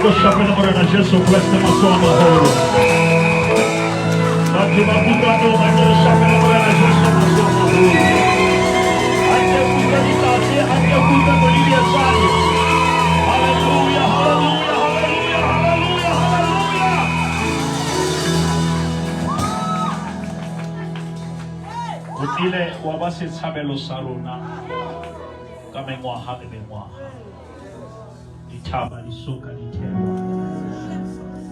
A ko shapele Morena Jesu Kreste matsoho a maholo. Batho ba kutlwanong a ke re shapele Morena Jesu matsoho a maholo. A ke kutlwe ditatse, a ke kutlwe molilietsane. Hallelujah, hallelujah, hallelujah, hallelujah, hallelujah. O kile wa ba setshabelo sa rona ka mengwaga le mengwaga. Dithaba di soka di thewa,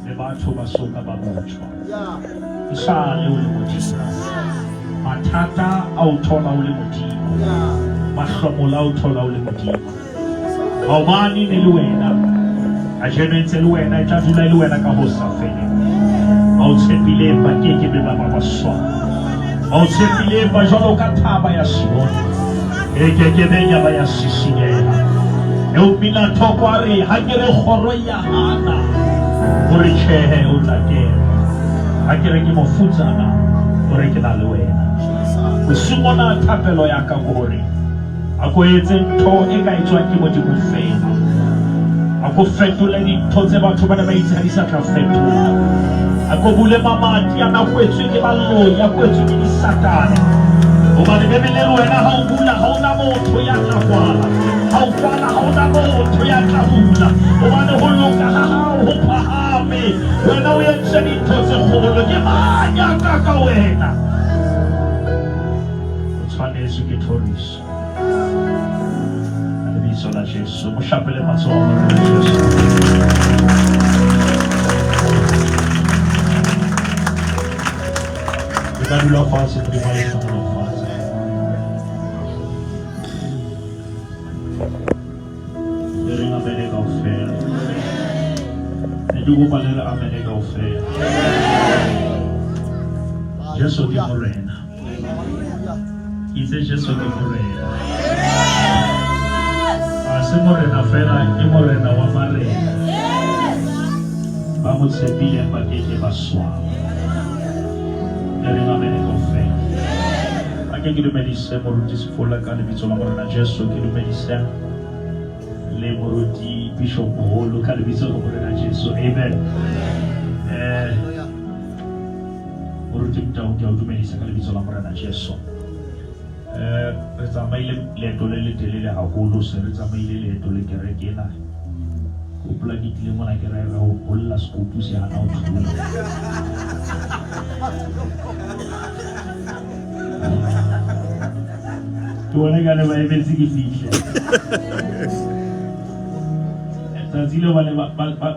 le batho ba soka ba botjwa. E sale o le Modimo. Mathata a o thola o le Modimo. Mahlomola a o thola o le Modimo. Maobane ne le wena, kajeno e ntse le wena, e tla dula e le wena ka ho sa feleng. Ba o tshepileng ba ke ke be ba ba ba swaba. Ba o tshepileng ba jwalo ka thaba ya Sione, e ke ke beng ya ba ya sisinyeha. Eo mmina thoko a re, ha ke re kgoro ya hana hore tjhehe o tla kena. Ha ke re ke mofutsana, o re ke na le wena. Bosiung mona thapelo ya ka ke hore a ko etse ntho e ka etswang ke Modimo feela. A ko fetole dintho tse batho ba ne ba itse ha di sa tla fetoha. A ko bule mamati a na kwetswe ke baloi, a kwetswe ke disatane. Hobane Bibele e re wena ha o bula ha ona motho ya tla kwala. Ha o kwala ha ona motho ya tla bula. Hobane ho loka ha hao ho phahame. Wena o entse dintho tse kgolo. Ke mang ya ka ka wena? O tshwanetswe ke thoriso. Ka lebitso la Jesu. Mo hlapele matsoho Morena Jesu. Le ka dula fatshe Modimo a le hlohonolofatse. Le reng amene kaofela. Ne ke kopa le re amene kaofela. Jesu ke Morena. Itse Jesu ke Morena. Ha se Morena fela, ke Morena wa marena. Ba mo tshepileng ba ke ke ba swaba. Le reng amene kaofela. A ke ke dumedise moruti Sefola ka lebitso la Morena Jesu, ke dumedise le moruti Bishop Moholo ka lebitso la Morena Jesu. Amen. Moruti Motau, ke a o dumedisa ka lebitso la Morena Jesu. Re tsamaile leeto le letelele haholo, se re tsamaile leeto le kereke ena. Ke hopola ke tlile mona ke rera ho bolla sekupu se hana ho thula. Ke bona ka ne ba emetse ke fihle. Tsatsi leo ba ne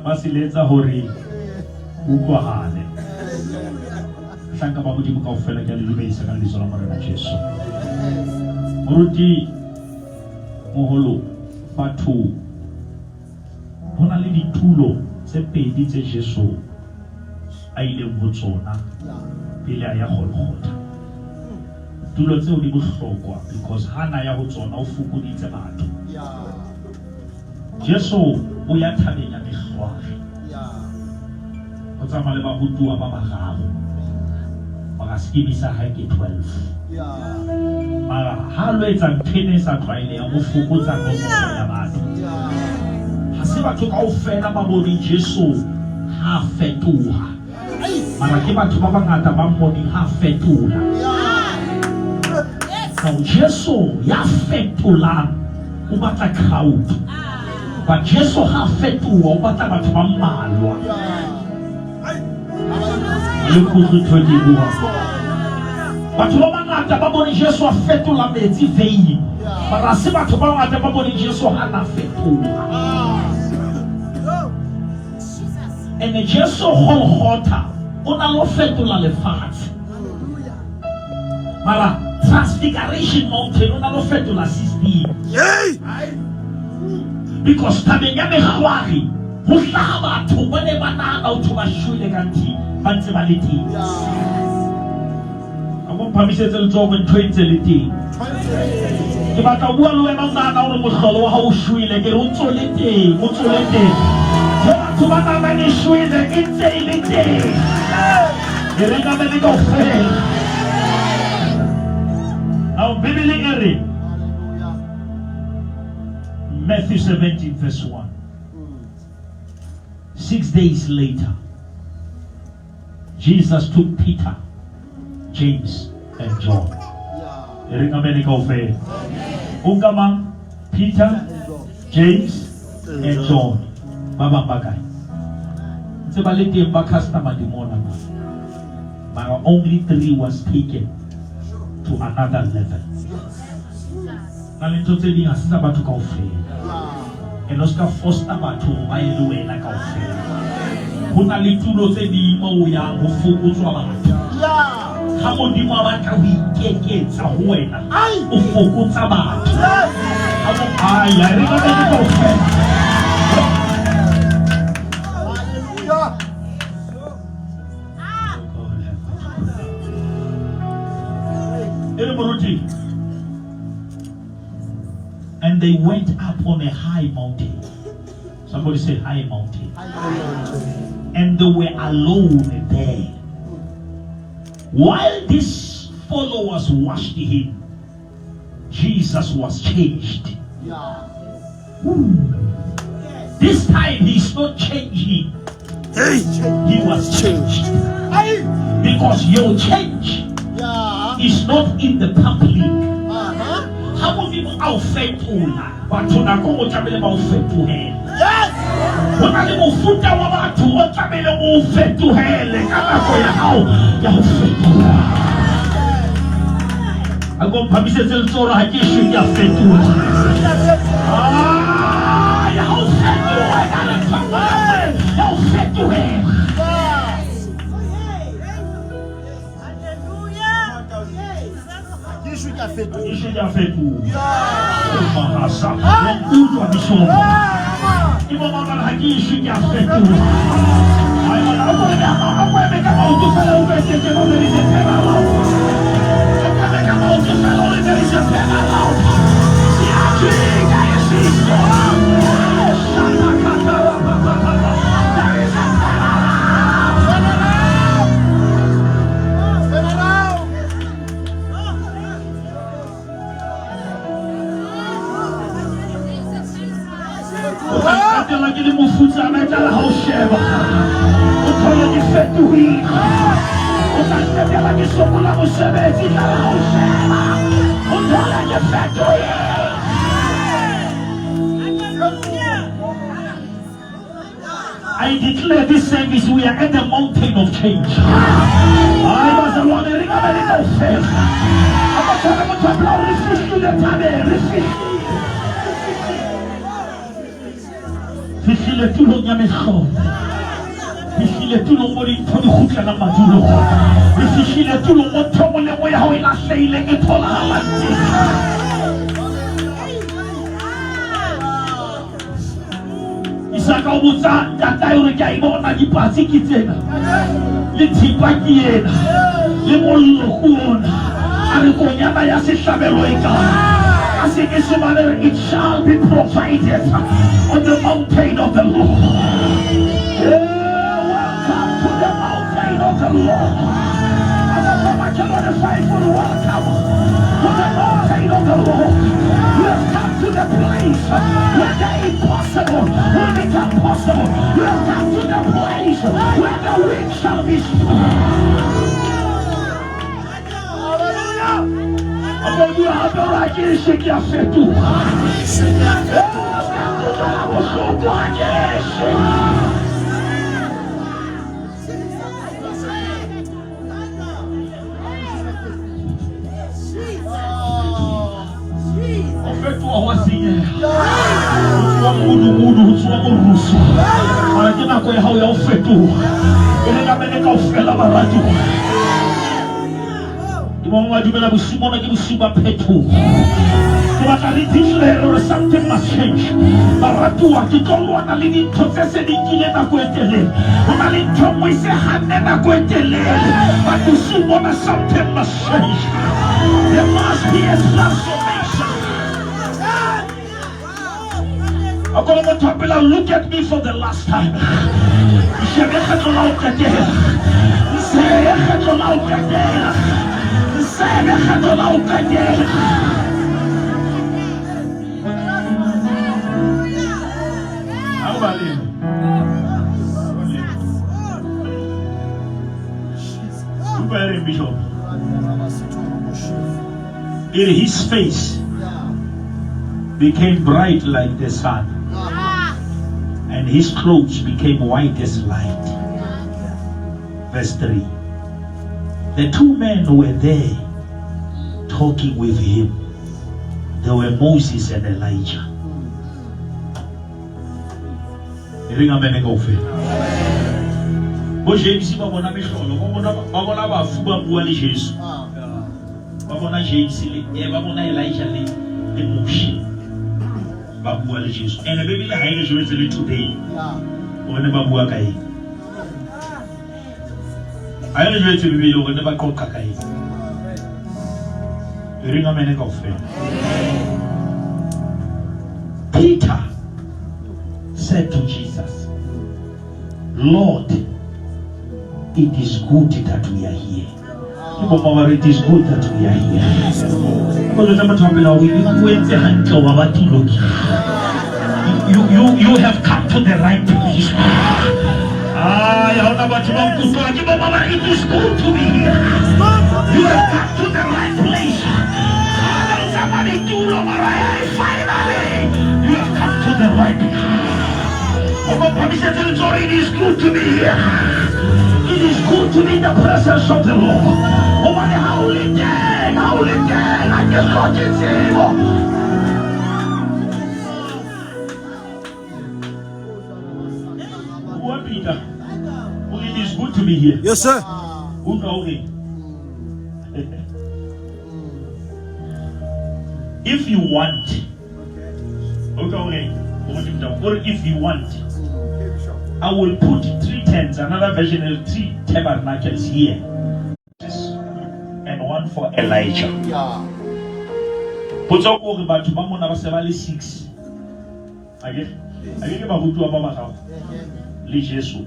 ba se letsa hore utlwahale. Hlanka ba Modimo kaofela ke a le dumedisa ka lebitso la Morena Jesu. Moruti moholo, batho ho na le ditulo tse pedi tse Jesu a ileng ho tsona pele a ya Golgotha. Tulo tseo di bohlokwa because ha na ya ho tsona o fokoditse batho. Jesu o ya thabeng ya Mehlware. O tsamaya le barutuwa ba bararo. Mara sekimi sa hae ke 12. Mara ha lo etsa ntho ena e sa tlwaelehang, o fokotsa nomoro ya batho. Ha se batho kaofela ba boneng Jesu ha a fetoha. Mara ke batho ba bangata ba mmoneng ha a fetola. Now Jesu ya fetolang o batla crowd. But Jesu ha a fetoha o batla batho ba mmalwa. Le kutlwe ntho e ke e buang. Batho ba bangata ba bone Jesu a fetola metsi veine. Mara ha se batho ba bangata ba bone Jesu ha na fetoha. Ene Jesu Golgotha o na lo fetola lefatshe. Mara Transfiguration Mountain o na lo fetola system. Because thabeng ya Mehlware ho hlaha batho ba ne ba nahana ho thwe ba shwele kanthe ba ntse ba le teng. A ko mphamisetse letsoho hore ntho e ntse le teng. Ke batla ho bua le wena o nahana hore mohlolo wa hao o shwele, ke re o ntso le teng, o ntso le teng. Ntho batho ba nahanang e shwele e ntse e le teng. E re namele kaofela. Now Bibele e re Matthew 17 verse 1. 6 days later, Jesus took Peter, James, and John. E reng amen kaofela. O nka mang? Peter, James, and John. Ba bang ba kae? Ntse ba le teng ba customer di mona ma. Mara only three was taken to another level. Na le ntho tse ding ha se tsa batho kaofela. And o ska foster batho ba ye le wena kaofela. Ho na le tulo tse ding mo o yang ho fokotswa batho. Ha Modimo a batla ho ikeketsa ho wena, o fokotsa batho. Ha mo ai, a re ka le kaofela. Hallelujah. God have mercy. E re moruti. And they went up on a high mountain. Somebody say high mountain. And they were alone there. While these followers watched him, Jesus was changed. This time he's not changing, Hey. he was changed. Ay. Because your change is not in the public. Ha Modimo a o fetola, batho nako o tlamehile ba o fetohele. Ho na le mofuta wa batho o tlamehile o fetohele ka nako ya hao ya ho fetoha. A ko mphamisetse letsoho ha ke shwe ke a fetoha. Ah, ya ho fetoha ka letsoho ya ho fetohela. Hallelujah. Ke shwe ke a fetoha. Ke shwe ke a fetoha. Mahasa. Wa nkutlwa bishopo. Ke bo mang ha ke shwe ke a fetoha. Ai, mana, a ko eme a ko eme ka maoto fela o bete ke mo there is a turnaround. A ko eme ka maoto fela o re there is a turnaround. Siyajika isiso. There is a turnaround. Turn around. O tla nqatela ke le mofutsana e tla re ha o sheba o thole ke fetohile. O tla nqetela ke sokola mosebetsi, e tla re ha o sheba o thole ke fetohile. I declare this service, we are at the mountain of change. Ay, bazalwane, re ka be le kaofela. A ka tshwara motho a pela hore re fihlile thabeng, re fihlile. Fihlile tulong ya mehlolo. Fihlile tulong mo dintho di kgutlelang madulong. Re fihlile tulong mo ntho e nngwe le nngwe ya hao e lahlehileng e tholahalang teng. Isaka o botsa ntatae hore ke a e bona dipatsi ke tsena le thipa ke ena le mollo ke ona, a re konyana ya sehlabelo e kae? Ka senyesemane re it shall be provided on the mountain of the Lord. Yeah, welcome to the mountain of the Lord. Welcome to the mountain of the Lord. You have come to the place where the impossible will become possible. You have come to the place where the weak shall be strong. Hallelujah. Hape ke se ke a fetoha. Bohloko ha ke shwe. O fetoha wa senyeha. O tsoa modumodu, ho tsoa morusu. Mara ke nako ya hao ya ho fetoha. E le ka mene kaofela baratuwa. Ke bangwe ba dumela bosiu mona ke bosiu ba phetoho. Ke batla re declare hore something must change. Baratuwa, ke tlo lwana le dintho tse se di nkile nako e telele. Ho na le ntho e nngwe e se hanne nako e telele. But bosiu mona something must change. There must be a transformation. Akolo motho a pela, look at me for the last time. Shebe kgetlo la ho qetela. Nsebe kgetlo la ho qetela. Nsebe kgetlo la ho qetela. Ha o balele. reng bishop? E re his face became bright like the sun, and his clothes became white as light. Verse 3. The two men were there talking with him. They were Moses and Elijah. E reng amen kaofela. Bo James ba bona mehlolo, ba bona bafu ba bua le Jesu. Ba bona James le ba bona Elijah le Moshe ba bua le Jesu. Ene Bibele ha e re jwetse le today. Hore ne ba bua ka eng. Ha e re jwetse Bibele hore ne ba qoqa ka eng. E reng amen kaofela. Peter said to Jesus, Lord, it is good that we are here. Ke bo mama re, it is good that we are here. Ko jwetsa motho wa pele hore o entse hantle wa ba tulo ke. You have come to the right place. Ah, ya hona batho ba nkutlwa ke bo mama, it is good to be here. You have come to the right place. Somebody tulo mara finally you have come to the right place. It is good to be here. It is good to be in the presence of the Lord. Hobane ha o le teng, ha o le teng, ha ke hloke tsebo. Bua Peter. O re, it is good to be here. Yes, sir. Utlwa o reng? If you want. Utlwa o reng? O re, o re, if you want, I will put 3 tents, another version is 3 tabernacles here, and one for Elijah. Potso ke hore batho ba mona ba se ba le 6. Akere? Akere ke barutuwa ba bararo le Jesu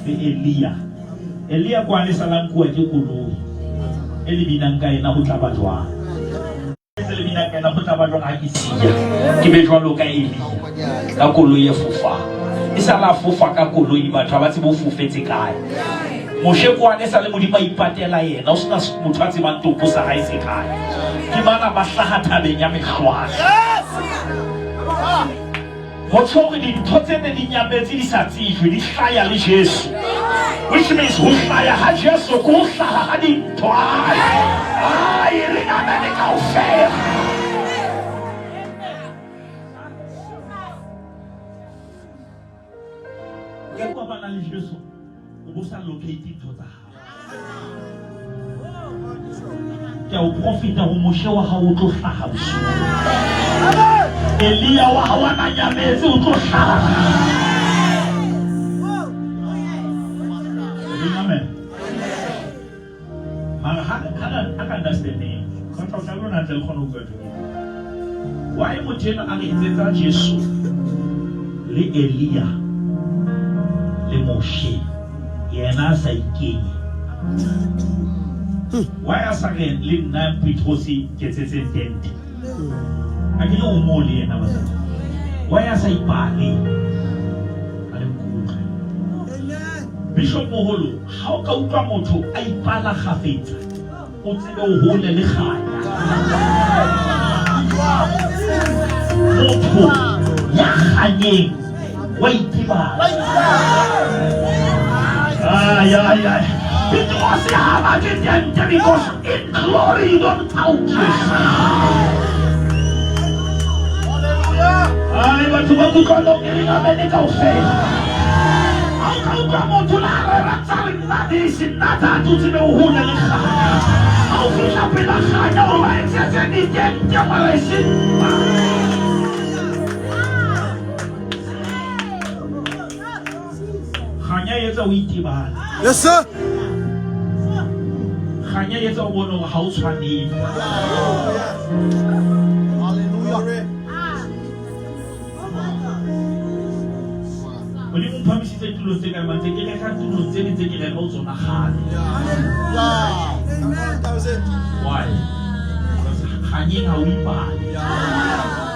le Elia. Elia kwane salang kuwa ke koloi e le binang ka ena ho tla ba jwang? E le binang ka ena ho tla ba jwang ha ke siya? Ke be jwalo ka Elia ka koloi e fofang. E sala fofa ka koloi, batho ha ba tsebe o fofetse kae. Moshe kwane sa le Modimo a ipatela yena, o sena motho a tsebang topo sa hae se kae. Ke bana ba hlaha thabeng ya mehlware. Ho tjho hore dintho tse ne di nyametse di sa tsejwe di hlaya le Jesu. Which means ho hlaya ha Jesu ke ho hlaha ha dintho. Ai, ai, re namele kaofela. Ke kopana le Jesu, o bo sa locate dintho tsa hao. Ke a o profita ho Moshe wa hao o tlo hlaha bosiu. Elia wa hao a na nyametse o tlo hlaha. Amen. Mara ha ka understanding. Ka tla lona ntle le kgone ho bua jwalo. Why motho enwa a re etsetsa Jesu le Elia le Moshe yena a sa ikenye? Why a sa re le nna Petrose ke tsetseng tente? A ke le o moo le yena basadi. Why a sa ipale? A le nkutlwe. Bishop moholo, ha o ka utlwa motho a ipala kgafetsa, o tsebe o hole le kganya. Motho ya kganyeng wa itebala. Ay, ay, ay. Petrose ha batle tente because in glory you don't count yourself. Ay, batho ba kutlwanong e reng amen kaofela. Ha o ka utlwa motho la rera tsa re nna this, nna that, o tsebe o hole le kganya. Ha o fihla pela kganya o ba etsetse ditente mara e seng nna. Kganya e etsa o itebale. Yes, sir. Kganya e etsa o bone hore ha o tshwanele. Hallelujah. Modimo o mphamisitse tulong tse kae mantse ke reka tulong tse ding tse ke reka ho tsona kgale. Why? Because kganyeng ha o ipale.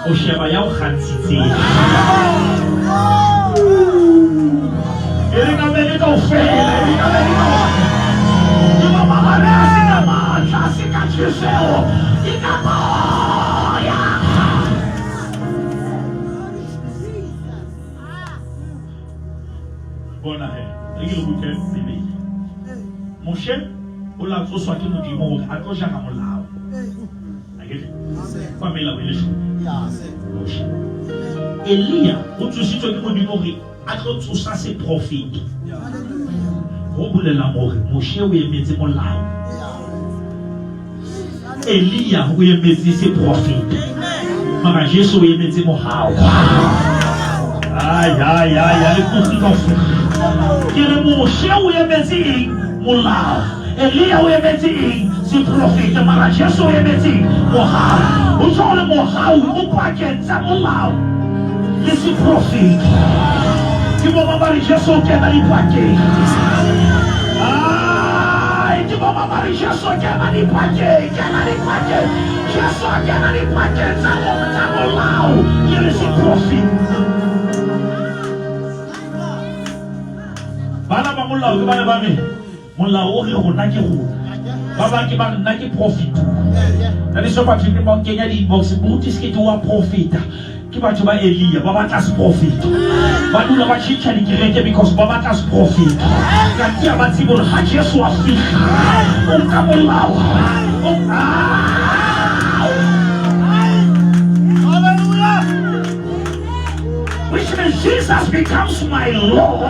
O sheba ya o kgantshitseng. E reng amen kaofela, e reng amen kaofela. Ke ba ba Hore ha se ka matla, ha se ka tjheseho, ke ka moya. Bona he, re ke le rute Bibele. Moshe o la tsoswa ke Modimo hore a tlo jara molao. Akere? Kwa melao e leshome. Moshe. Elia o tsositswe ke Modimo hore a tlo tsosa seprofeto. Ho bolelang hore Moshe o emetse molao. Elia o emetse seprofeto. Mara Jesu o emetse mohau. Ai ai ai ai le kusi kaofela. Ke re Moshe o emetse eng? Molao. Elia o emetse eng? Seprofeto. Mara Jesu o emetse eng? Mohau. Ho tjho hore mohau o pakeng tsa molao le seprofeto. Ke bo mang ba re Jesu o kena dipakeng? Ai, ke bo mang ba re Jesu o kena dipakeng? Kena dipakeng. Jesu a kena dipakeng tsa tsa molao le le seprofeto. Bana ba molao ke bana ba re molao o re rona ke rona. Ba bang ke ba re nna ke profit. That is why batho ke ba kenya di-inbox moruti se ke wa profita. Ke batho ba Elia ba batla seprofeto. Ba dula ba tjhentjha dikereke because ba batla seprofeto. Kanti ha ba tsebe hore ha Jesu a fihla o nka molao. O Which means Jesus becomes my law,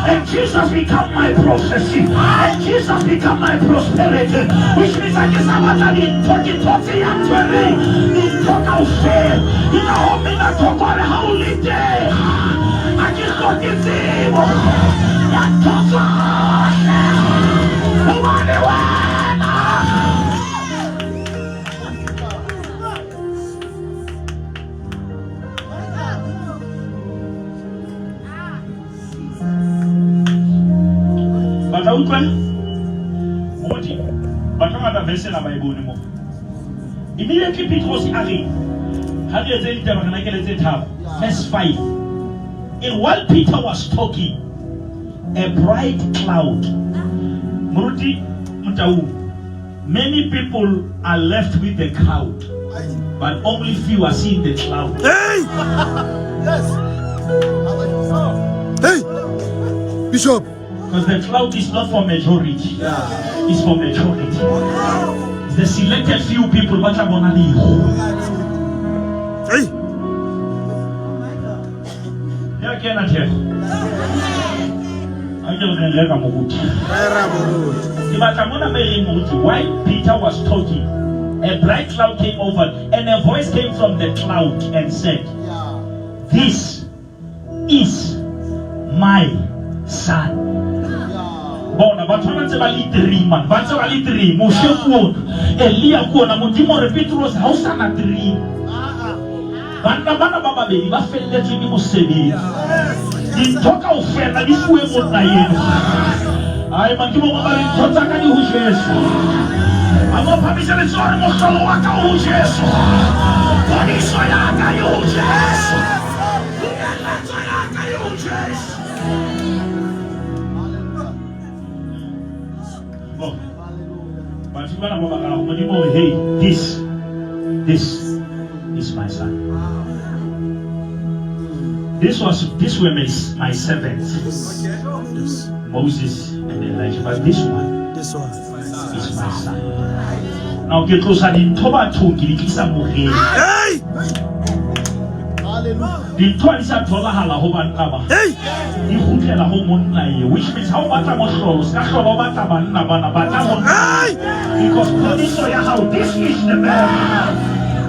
and Jesus becomes my prophecy, and Jesus becomes my prosperity. Which means I ke sa batla dintho ke thotse ya tshwereng dintho kaofela. Ke ka ho mmina thoko a re ha o le teng ha ke hloke tsebo ya ntho tsohle hobane wena. Batla utlwe moruti batho ba ngata verse ena ba e bone mo. Immediately Petros a re ha re etse ditaba re nakele tse tharo. Verse 5. And while Peter was talking, a bright cloud. Moruti Motau, many people are left with the crowd, but only few are seeing the cloud. Hey! Yes. Hey! Bishop. Because the cloud is not for majority. Yeah. It's for majority. It's the selected few people ba tla bona leru. Hey! Ya kena theko. A ke re reka moruti. Rera moruti. Ke batla mona me reng moruti while Peter was talking a bright cloud came over and a voice came from the cloud and said, "This is my son." Bona batho ba ntse ba le three man, ba ntse ba le three. Moshe ke ona, Elia ke ona, Modimo re Petros ha o sa na three. Banna bana ba babedi ba felletswe ke mosebetsi. Dintho kaofela di fuwe monna eno. Ai man ke bo ba re ntho tsa ka di ho Jesu. A mo phamise letsoho re mohlolo wa ka o ho Jesu. Phodiso ya ka e ho Jesu. Pueletso ya ka e ho Jesu. Bo. Batho bana ba bararo Modimo o re hey this is my son. This were my servants. Yes. Moses and Elijah, but this one This one. is my son. Now ke tlosa dintho bathong ke di tlisa moreng. Hey! Dintho ha di sa tholahala ho banna ba. Hey! Di kgutlela ho monna eo, which means ha o batla mohlolo, se ka hlola o batla banna bana, batla monna. Hey! Because phodiso ya hao, this is the man.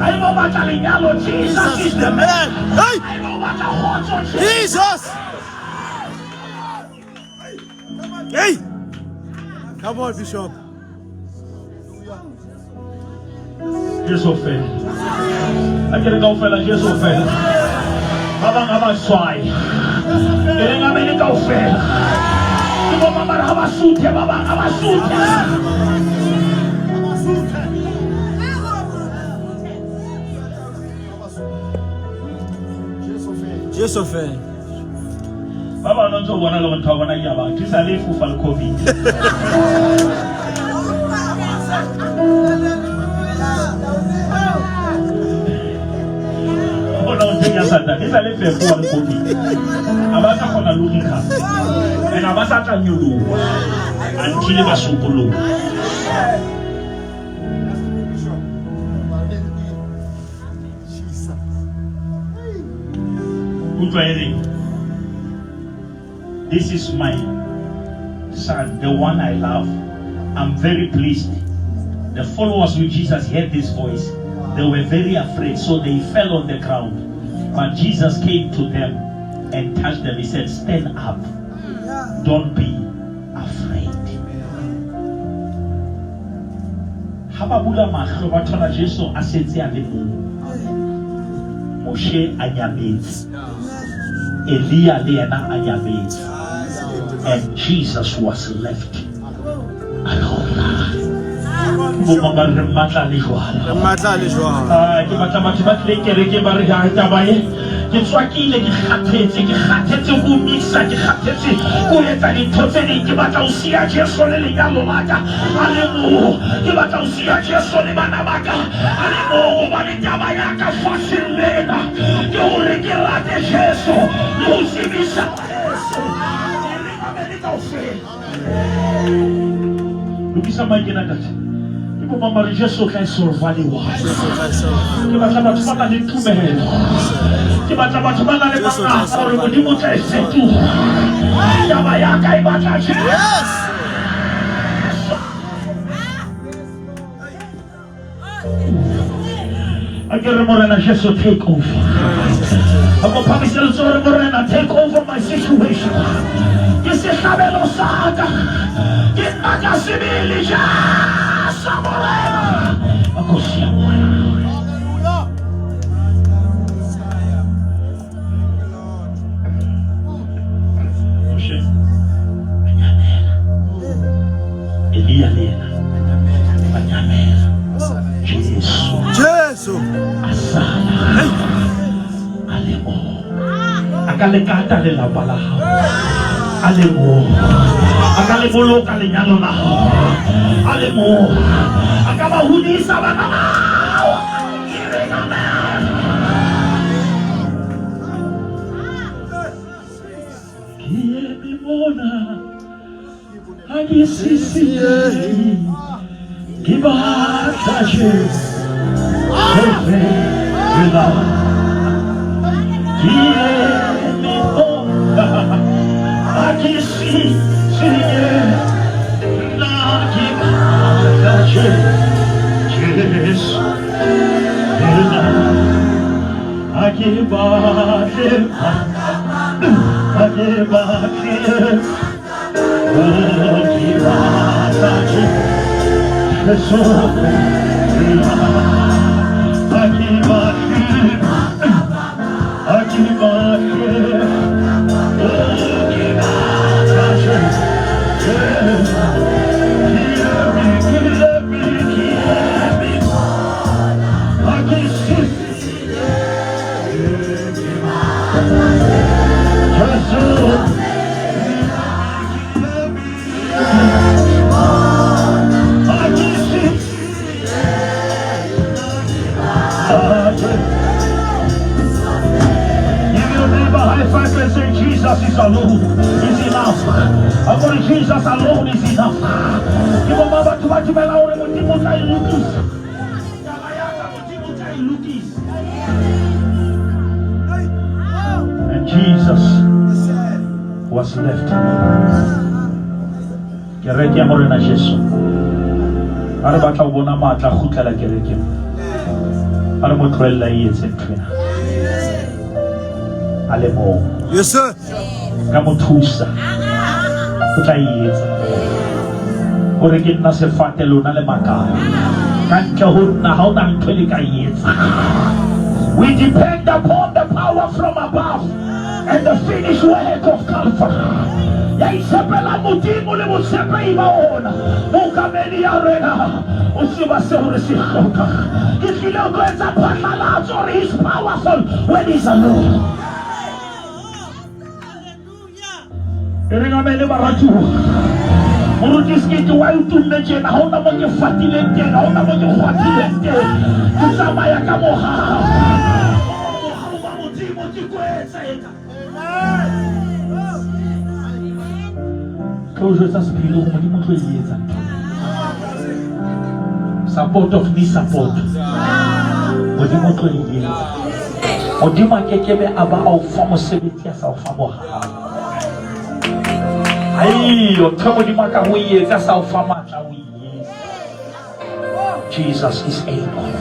Haeba o batla lenyalo, Jesus is the man. Hey! Haeba o batla kgotso, Jesus! Hey! Come on, Bishop. Jesu fela. A ke re kaofela Jesu fela. Ba bang ha ba swaye. E reng amene kaofela. Ke bo mang ba re ha ba suthe, ba bang ha ba suthe. Jesu fela. Ba bang ba ntse o bona le gore ntho ya bona ke ya batho. E sa le e fofa le COVID. ntho ya Satane e sa le fefo wa lekopi. A ba sa kgona le ho recover. And a ba sa tla nyoloha until ba sokoloha. Utlwa e reng? This is my son, the one I love. I'm very pleased. The followers with Jesus heard this voice. They were very afraid, so they fell on the ground. But Jesus came to them and touched them. He said, Stand up. Don't be afraid. Ha ba bula mahlo ba thola Jesu a setse a le mong. Moshe a nyametse. Elia le yena a nyametse. And Jesus was left alone. Bo mang ba re matla le jwalo. Re matla le jwalo. Ah, ke batla batho ba tlileng kerekeng ba re ha taba e ke tswakile ke kgathetse ke kgathetse ko mixa ke kgathetse ko etsa dintho tse ding ke batla ho siya Jesu le lenyalo la ka a le mong ke batla ho siya Jesu le bana ba ka a le mong hobane taba ya ka fatsheng lena ke hore ke rate Jesu le ho tsebisa Jesu e re mamele kaofela lokisa mic ena ntate ke bo mang ba re Jesu o tla e solva le wa ke batla batho ba nang le tumelo ke batla batho ba nang le Jesu o tla e manganga hore solva. Modimo o tla e fetoha taba ya ka e batla Jesu Yes. A ke re Morena Jesu take over a mo phamise letsoho re Morena take over my situation ke sehlabelo sa ka ke nna ka sebele Jesu Morena a ko siya Morena Moshe a nyamela Elia le yena a nyamela Jesu Jesu. a sala a le mong a ka lekata lelapa la hao a le mong a ka le boloka lenyalo la hao a le mong a ka ba hodisa bana ba hao Ke re amen. Ke eme mona ha ke sisinyei ke batla Jesu feela ke eme mona ha ke sisinyei nna ke batla Jesu feela ha ke batle ha ke batle oh ke batla Jesu feela ha ke batle ha ke batle oh ke batla Jesu ke eme ke eme ke eme ha ke Jesu ha ke Give your neighbor high five and say, Jesus is alone is enough. I'm going Jesus alone is enough. Ke bo mang batho ba dumela hore Modimo o tla e lokisa. Taba ya ka Modimo o tla e lokisa. And Jesus was left alone. Kereke ya Morena Jesu. Ha re batla ho bona matla a kgutlela kerekeng. Ha re mo tlohella e etse ntho ena. A le mong. Yes, sir. Ka mo thusa. O tla e etsa. Hore ke nna sefate lona le makala. Ka ntle ho nna ha hona ntho e le ka e etsa. We depend upon the power from above and the finished work of Calvary. Ya itshepela Modimo le botshepehi ba ona. Mookamedi ya rena o tseba seo re se hlokang. Ke tlile ho tlo etsa phatlalatso hore he's powerful when he's alone. E reng amene baratuwa. Moruti Sekete wa o tumme tjena ha hona mo ke fatileng teng, ha hona mo ke kgwathileng teng. Ke tsamaya ka mohau. Mohau wa etsa etsa. Tlo jwetsa sephiri hore Modimo o tlo e etsa ntho. Support of me support. Modimo o tlo e etsa. Modimo a kekebe a ba a o fa mosebetsi a sa o fa mohau. Aiyo, ntho e Modimo a ka ho e etsa a sa o fa matla o e etsa. Jesus is able.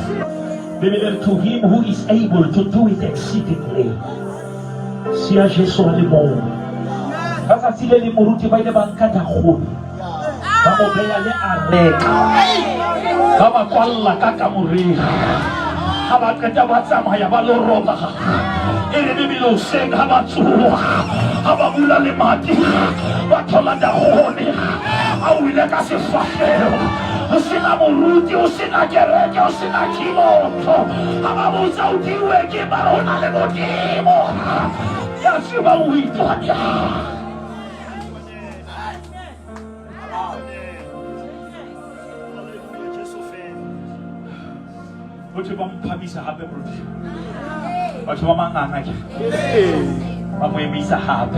Bibele re to him who is able to do it exceedingly. Siya Jesu a le mong. Ka tsatsi le leng moruti ba ile ba nka Dagone ba mo beya le areka ba ba kwalla ka kamoreng ha ba qeta ba tsamaya ba lo robala e re Bibele hoseng ha ba tsoha ha ba bula lemati ba thola Dagone a wile ka sefahleho ho sena moruti ho sena kereke ho sena keyboard ha ba botsa o diwe ke ba re ho na le Modimo ya tsebang ho itwanya. Ho thwe ba mo phamisa hape moruti. Batho ba manganga ke ba mo emisa hape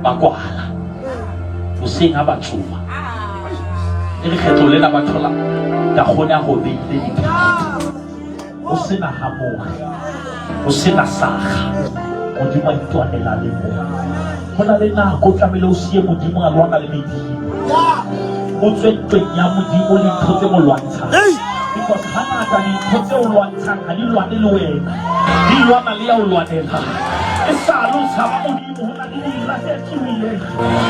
ba kwala hoseng ha ba tsoha e re kgetlo lena ba thola Dagone a robehile diphetho ho sena hamoge ho sena saga Modimo a itwanela le mong. Ho na le nako o tlamehile o siye Modimo a lwana le medimo, o tswe ntweng ya Modimo le ntho tse mo lwantshang. Because hangata dintho tse o lwantshang ha di lwane le wena, di lwana le ya o lwanelang. E sale o tshaba Modimo, ho na le dira tse tsohileng,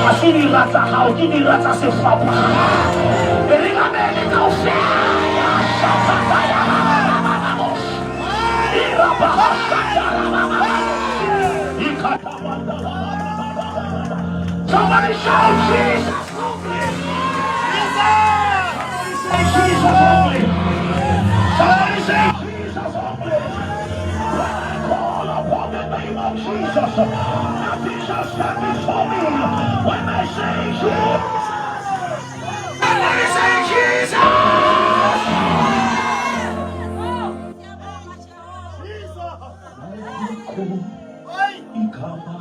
ha se dira tsa hao, ke dira tsa sefapano. E re ngamele kaofela. Somebody shout Jesus only. Somebody say Jesus only. Somebody say Jesus only. When I call upon the name of Jesus, nothing shall stand before me. When I say Jesus, somebody say Jesus. Igama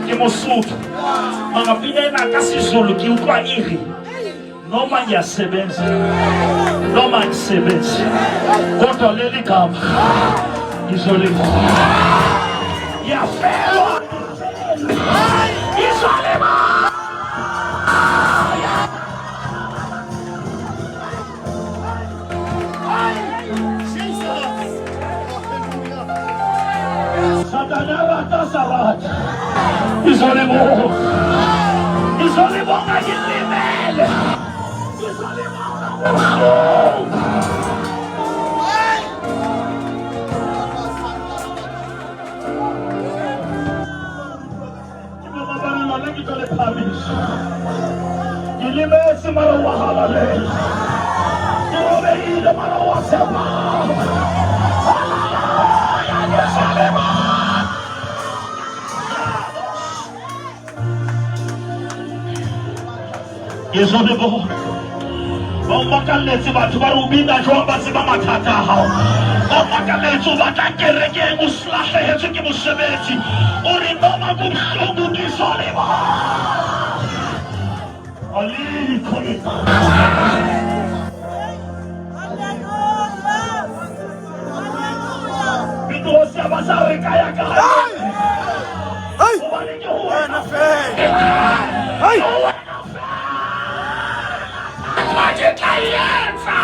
Ke Mosotho. Mangapina ena ka Sezulu ke utlwa e re noma ngiyasebenza noma ngisebenzi kodwa leli gama ngizolivuma. Ngiyafelwa ngizolima. Satane a rata a sa rate. Ke zo le bonga. Ke zo le bonga ke lemele. Ke zo le bonga bohloko. Ke mabapi lona ke tlo le phamisa. Ke lemetse mara wa halalela. Ke robehile mara wa tshepama. Hallelujah, ke sa le bonga. Ke zo le bona. Ba o makalletse batho ba re o bina jwang ba tseba mathata a hao. Ba o makalletse o batla kerekeng o lahlehetswe ke mosebetsi. O re noma kubuhlungu ke zo le bona. Alikho igama. Petrose a ba sa re ka ya kae. Hey! Hobane ke ho wena Wena feela. Hey! Ho wena feela. Ke tla etsa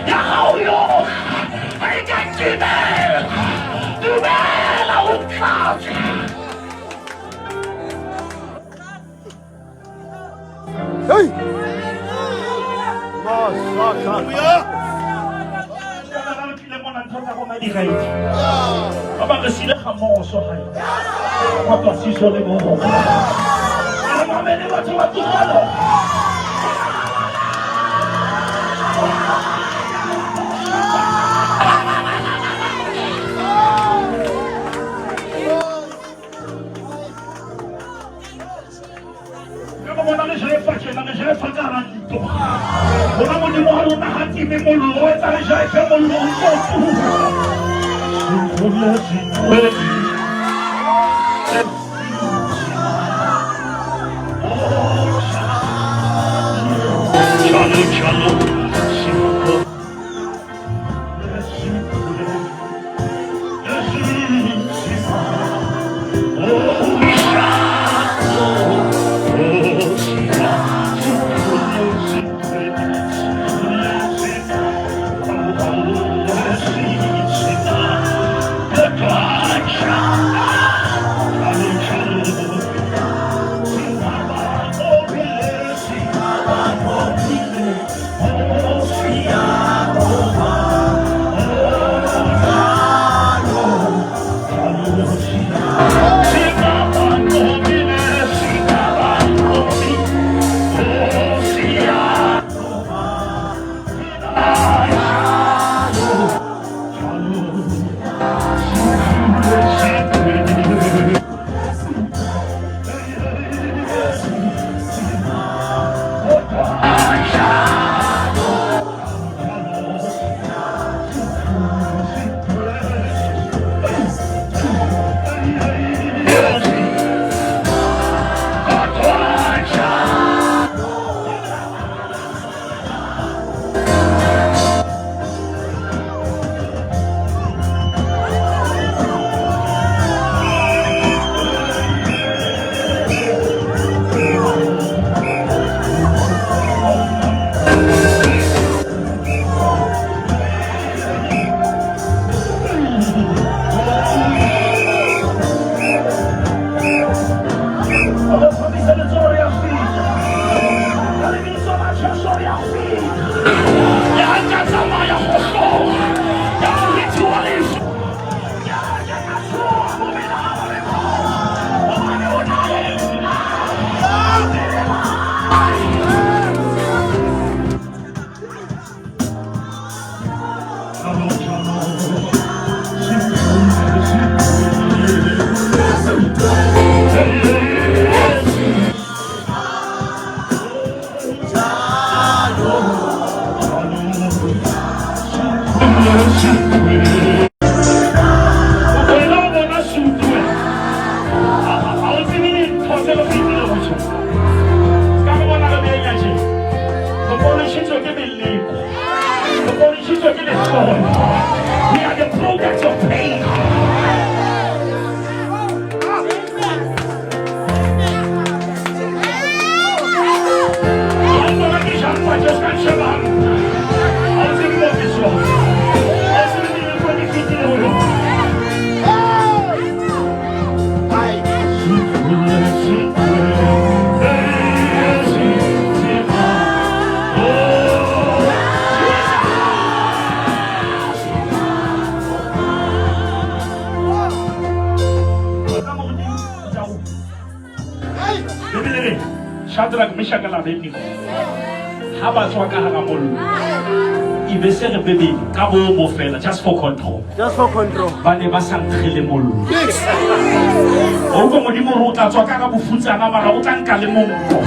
ya hao yohle. Ha e ka nkimela. Dumela o tlatse. Hey! Masaka. Re tlile mona ntho tsa rona di right. Ba bang re siile ga mmogo gae. Kodwa sizo le bonga. Re mamele batho ba tumelo. Re ba bona re jaefa tjena, re jaefa ka hara ntlo. Rona Modimo wa rona ha time mollo, o etsa re jaefe mollo o ntso o tuka. Chalo, chalo, Wena o bona sutu wena. Ha o tsebe dintho tse re fetile ho tsona. Ka go bona re benya tje. Re polishitswe ke meleko. Re polishitswe ke lehloyo. We are the products of pain. Ha o bona ke jang fatše, o ska ntjheba hampe. Ha o tsebe mo ke tswang. Ha o tsebe meleko e ke fetile ho yona. Shadrach, Meshach le Abednego ha ba tswa ka hara mollo e be se re bebele ka boomo fela just for control. Just for control. Ba ne ba sa nkgele mollo. O utlwa Modimo hore o tla tswa ka hara bofutsana mara o tla nka le monko.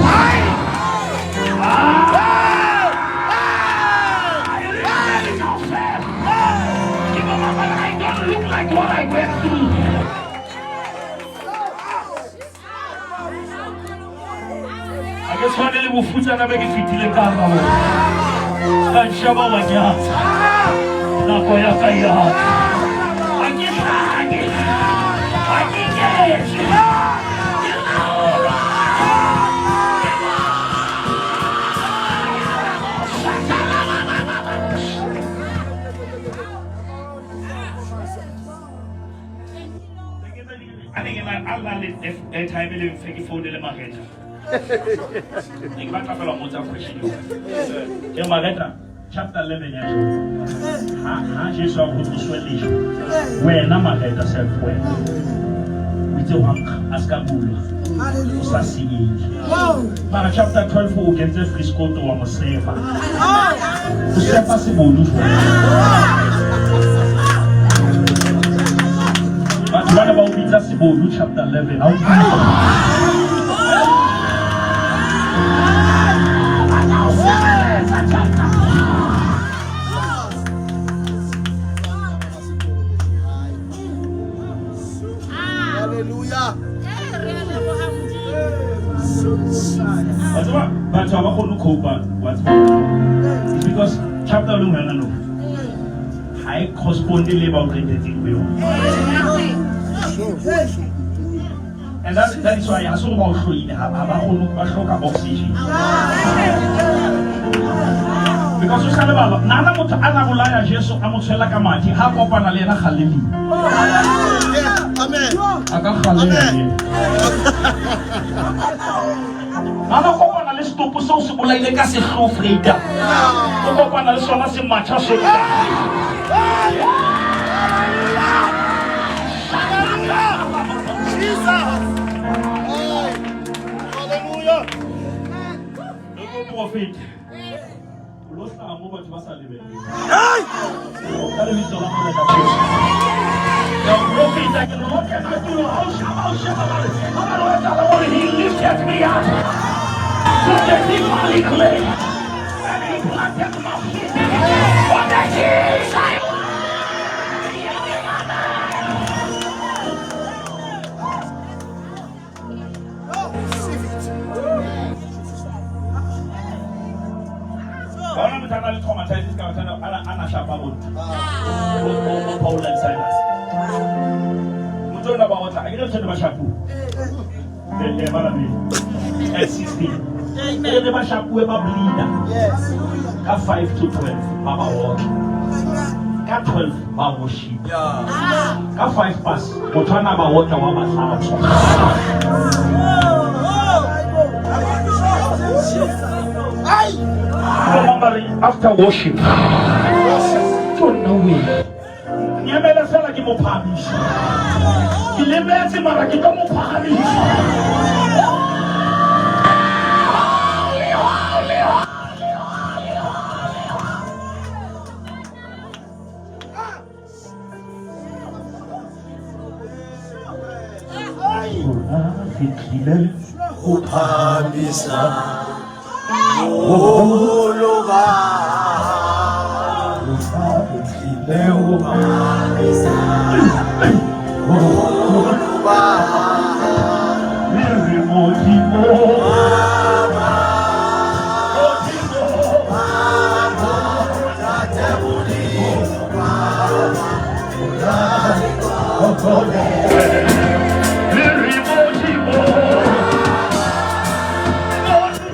I don't look like what I went through. Ha ke tshwane le bofutsana be ke fetileng ka hara bona. Ka nsheba wa nyatsa. Nako ya ka ya tla. Ha ke hlake. Ha ke ketswe. Ke laolwa. A ne ke na a na le airtime le mfe ke founele Mareta. Ne ke batla fela ho mmotsa question eo. Ke Mareta chapter 11 ya John. Ha ha Jesu a ho tloswe lejwe. Wena Mareta self wena. O itse wa nkga a ska bulwa. O sa senyehile. Mara chapter 12 o kentse friskoto wa mo sefa. O sefa sebodu jwang? Batho bana ba o bitsa sebodu chapter 11. Ha o Hallelujah. Wa tseba batho ha ba kgone ho cope wa tseba. It's because chapter le wena no. Ha e correspond le ba o qetetseng ho yona. And that is why ha se ba o hloile ha ba kgone ba hloka oxygen. Because o sa lebala nana motho a na bolaya Jesu a mo tshwela ka madi ha kopana le yena Galilea. Amen. A ka kgalema le yena. Nana kopana le setopo seo se bolaile ka sehloho Freda. O kopana le sona se matha se Jesus. Hallelujah. Moprofeta. O lo hlaha mo batho ba sa lebelleng. Hey! Ka lebitso la Morena Jesu. Ke a profeta ke re o kena tulo ha o shaba o sheba ba re ha ba re o etsahala hore he lifted me up from the deep valley clay and he planted my feet on the hillside. Ka ona motho a na le traumatized ka motho a na shapa botho. Bo Paul and Silas. Motho ona ba otla, a ke re ba shapuwe. Le ba la bele. At 16. E re ba shapuwe ba bleeder. Yes. Ka 5 to 12 ba ba otla. Ka 12 ba worship. Ka 5 past motho ana ba otla wa ba hlatswa. After worship. Don't know way. Nyemele fela ke mo phahamisa. Ke lebetse mara ke tlo mo phahamisa. Rona re tlile ho phahamisa boholo ba Rona re tlile ho phahamisa boholo ba Re re Modimo Modimo Re re Modimo Modimo.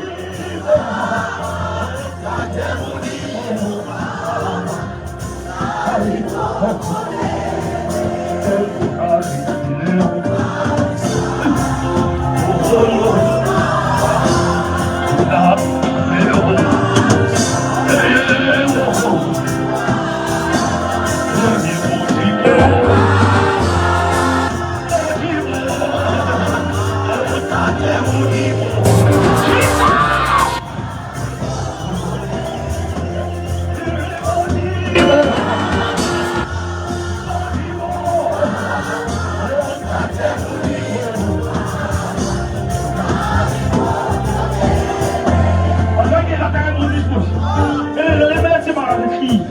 mara re tlile.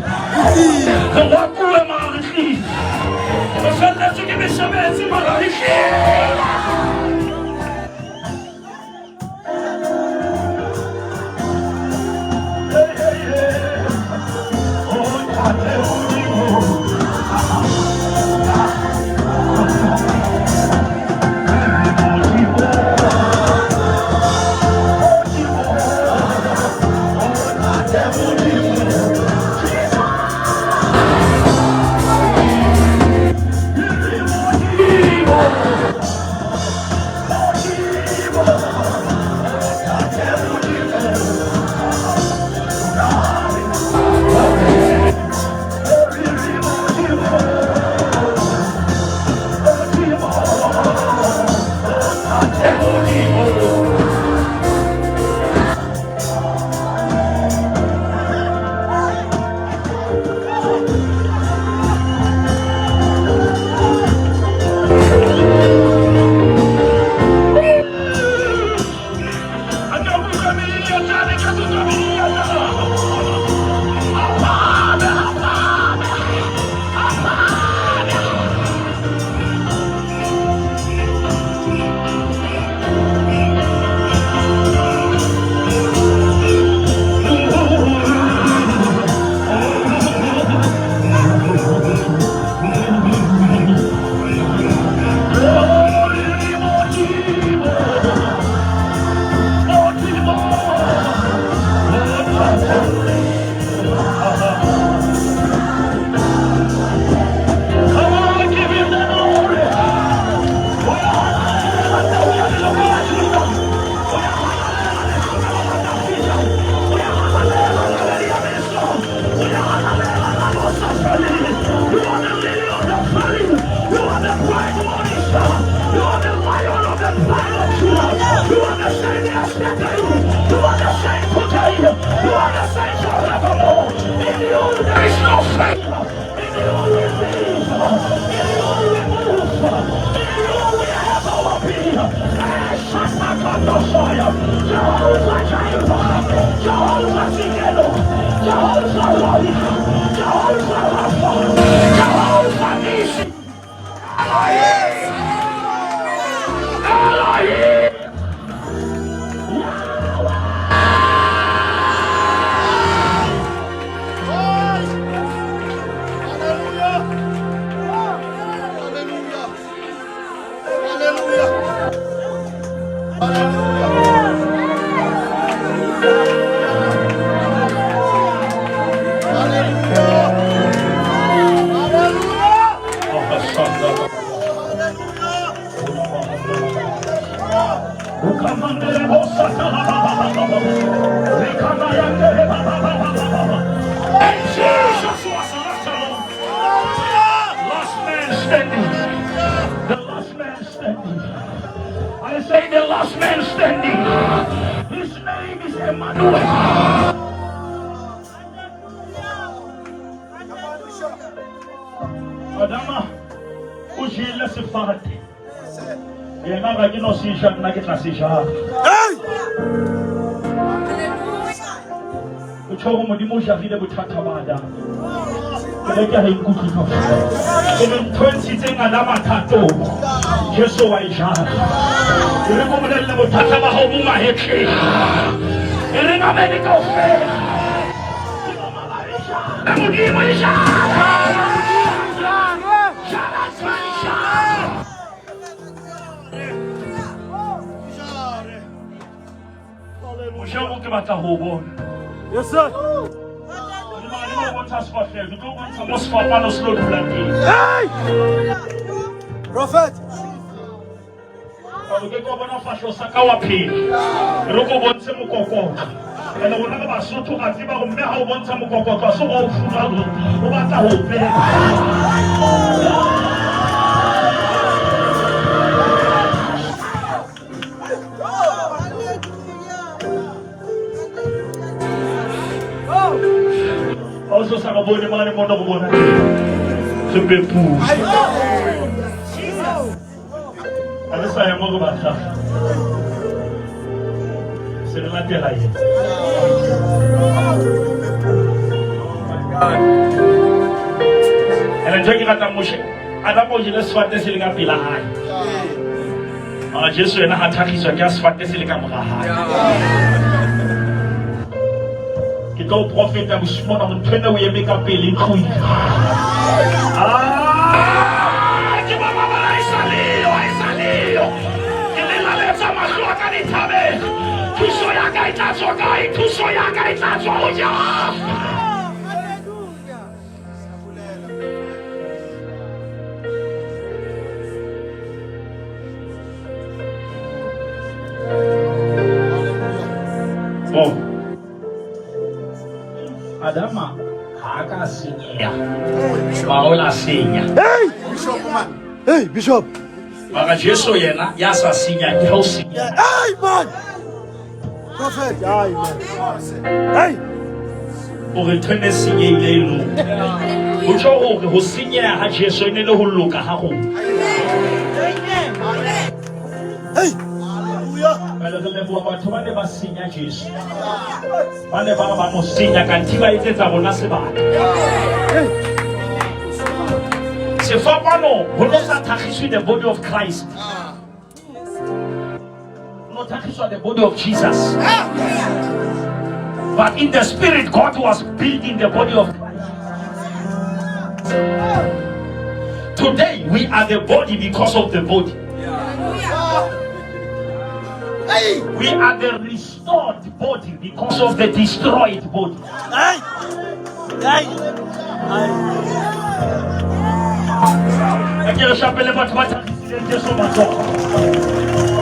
Re rakuwe mara re tlile. Re felletswe ke mesebetsi mara re tlile. Hey, hey, hey. Oh, Ntate Modimo. Modimo. Come on, give him the glory. You are the lily of the valley. You are the bright morning star. You are the lion of the tribe of Judah. You are the same yesterday. You are the same today. You are the same forevermore. In you there is no failure. In you we live. In you we move. In you we have our being. Jehovah Jireh. Jehovah Tsidkenu. Jehovah Rohi. Jehovah Rapha. Jehovah Nissi. Elohim. Elohim. Hallelujah. Hallelujah. Hallelujah. Hallelujah. Hallelujah. Hallelujah. And Jesus was left alone. Last man standing. The last man standing. I say the last man standing. His name is Emmanuel. Adama, o jele sefate. Yena ga ke no se ja, nna ke tla se ja. Hey! O tjho gore Modimo o jarile bothata ba Adama. Ke re ke ha ikutlwe kaofela. E le ntho e ntshitseng Adama thatong, Jesu wa e jara. E re ko bolelle bothata ba hao bo mahetleng. E re namele kaofela. Ke bo mama e jara. Modimo e jara. Jara, jara, jara. Mojang o ke batla ho o bona. Yes, sir. Modimo a le bontsha sefahleho, ke tlo o bontsha mo sefapano se lo dulang teng. Hey! Prophet. O ke ke wa bona fahleho sa ka wa phela. Re ko bontshe mokokotlo. Ene rona re Basotho ra tseba hore mme ha o bontsha mokokotlo, ha se hore o furalla, o batla ho o pepa. Ha o so sa re bone mane mona re bona teng. Re pepuwe. Ha re sa ya mo re batlang. Se re latela yena. Ene ntho e ke ratang Moshe, Adama o jele sefate se le ka pela hae. Mara Jesu yena ha thakgiswa ke a sefate se le ka mora hae. Ke tlo o profeta bosiu mona hore ntho ena o eme ka pele e tlohile. Ah, ke ba ba ba e sa leyo, e sa leyo. Ke lelaletsa mahlo a ka dithabeng. Thuso ya ka e tla tswa kae? Thuso ya ka e tla tswa ho Jehova. Oh. Adama ha a ka senyeha. Mara o la senya. Hey! Hey, Bishop. Mara Jesu yena ya sa senya ke ha o senya. Hey, man. Prophet. Hey, man. Hey. Hore ntho e ne senyehile e loka. Ho tjho hore ho senyeha ha Jesu e ne le ho loka ha rona. Hey. Hallelujah. Jwale re leboha batho ba ne ba senya Jesu. Ba ne ba re ba mo senya kanthe ba etsetsa rona sebaka. Hey. Sefapano ho no sa thakgiswe the body of Christ. Ho no thakgiswa the body of Jesus. But in the spirit, God was building the body of Christ. Today, we are the body because of the body. Hey. We are the restored body because of the destroyed body. Hey. Hey. Hey. A ke re shapele batho ba thakgisileng Jesu matsoho.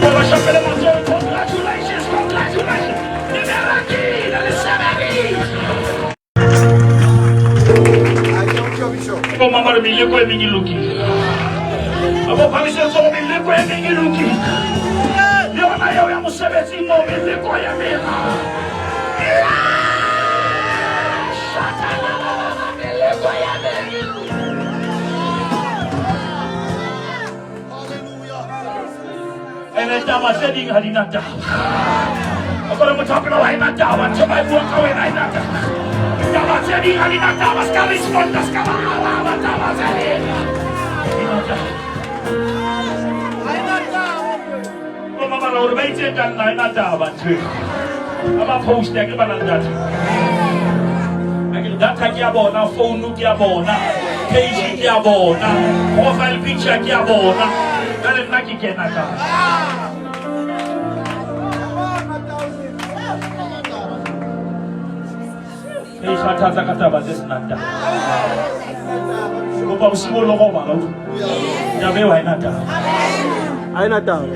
Ba ba shapele matsoho. Congratulations, congratulations. Le berekile, le sebeditse. Bo mama re meleko e meng e lokile. A bo phamisetso meleko e meng e lokile. Le yona eo ya mosebetsing moo meleko e meng. Meleko ya meng e lokile. Ene taba tse ding ha di na taba. O kore motho a pela wa ena taba, ntho ba e buang ka wena ha ena taba. Taba tse ding ha di na taba, ska responda, ska ba araba taba tse ding. Di na taba. Bo mama ra hore ba itse ka nna ha ena taba ntho eo. Ha ba post ke ba na le data. Akere data ke ya bona, phone ke ya bona, page ke ya bona, profile picture ke ya bona. Jwale nna ke kena kae? Re ikgathatsa ka taba tse senang taba. Kopa bosiu bo lo robala utlwa. Taba eo ha ena taba. Ha ena taba.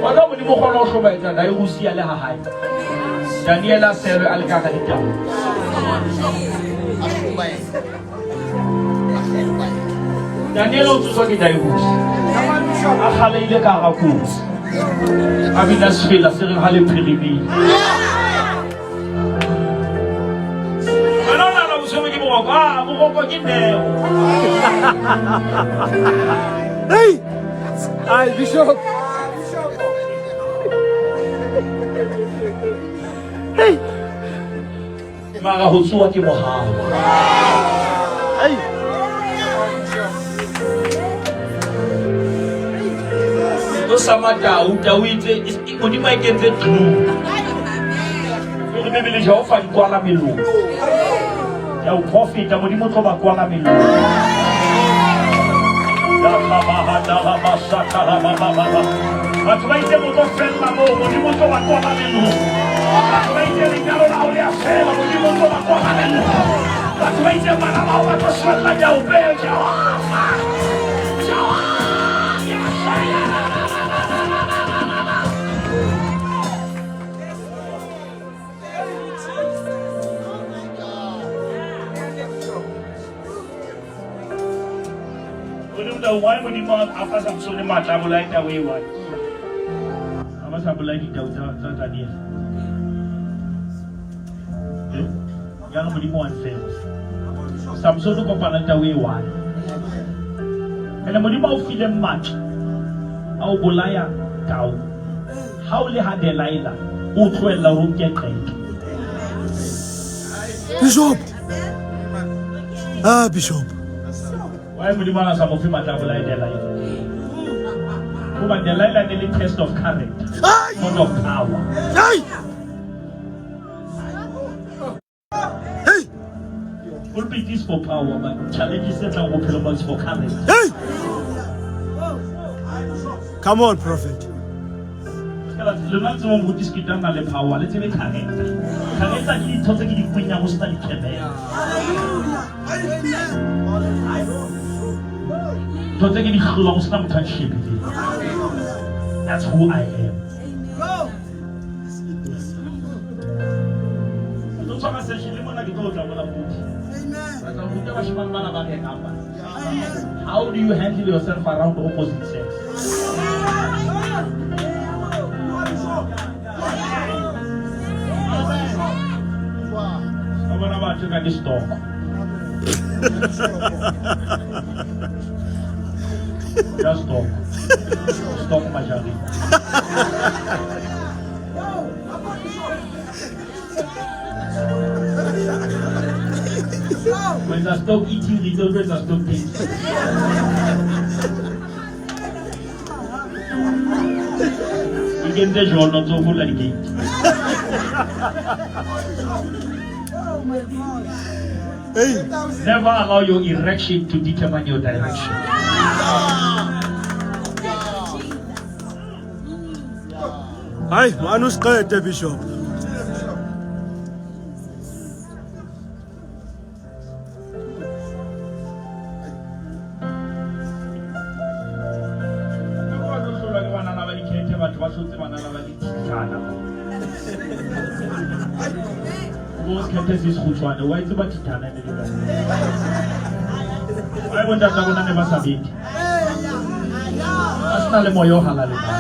Wa tseba Modimo o kgona ho hlobaetsa Dairusia le ha hae. Daniel a selwe a le ka hara ditaba. Daniel o tsoswa ke Dairusi. A kgaleile ka hara kotsi. A bina sefela se reng ha le phirimile. Wena o nahana o tshwerwe ke boroko? Ah, boroko ke neo. Hey. Ay, Bishop. Hey. Mara ho tsoha ke mohau. Hey. Tlo sama tau, tau itse Modimo a e kentse glue. Hore Bibele Jehova di kwala melomo. Ya o profeta Modimo o tlo ba kwala melomo. Batho ba itse o tlo fella moo, Modimo o tlo ba kwala melomo. Batho ba itse lenyalo la hao le a fela, Modimo o tlo ba kwala melomo. Batho ba itse bana ba hao ba tlo shwella nyaopeng, Jehova. Jehova. Modimo tau why Modimo a fa Samsone matla a bolaye tau e one? A ba sa bolaye ditau tsa Daniel. Eh? Ya re Modimo wa nfela. Samsone o kopana le tau e one. Ene Modimo a o file matla a o bolaya tau. Ha o le ha Delilah, O tlohella hore o nke qeto. Bishop. Ah, Bishop. Why Modimo a na sa mo fe matla a bolaye Delilah? Hoba Delilah ne le test of character, not of power. Hey! Hey! Pulpit is for power, but challenges tse tlang bophelong ba is for character. Hey! Come on, prophet. Lona le tsebang ho diskitang na le power, le tsebe character. Character ke dintho tse ke di kwenyang ho sena dikemelo. Ntho tse ke di hlolang ho sena motho a nshebileng. That's who I am. Ke tlo tshwara session le mona ke tlo tla mona pudi. Re tla ruta bashemane bana ba rekang bana. How do you handle yourself around opposite sex? Ka bona batho ka ke stock. Ja stock. Stock majareng. O etsa stock eating re itse o tlo etsa stock taking. E kentse jono ntse o folla di-gate. Hey! Never allow your erection to determine your direction. Hayi, mani usiqede Bishop. Ba tlo hlolwa ke banana ba dikhethe, batho ba hlotse banana ba dithithana. O bo sekhethe se sekgutshwane, wa itse ba thithana ne le bana. Wa e bontata bona ne ba sa bete. Ba sena le moya o halalelang.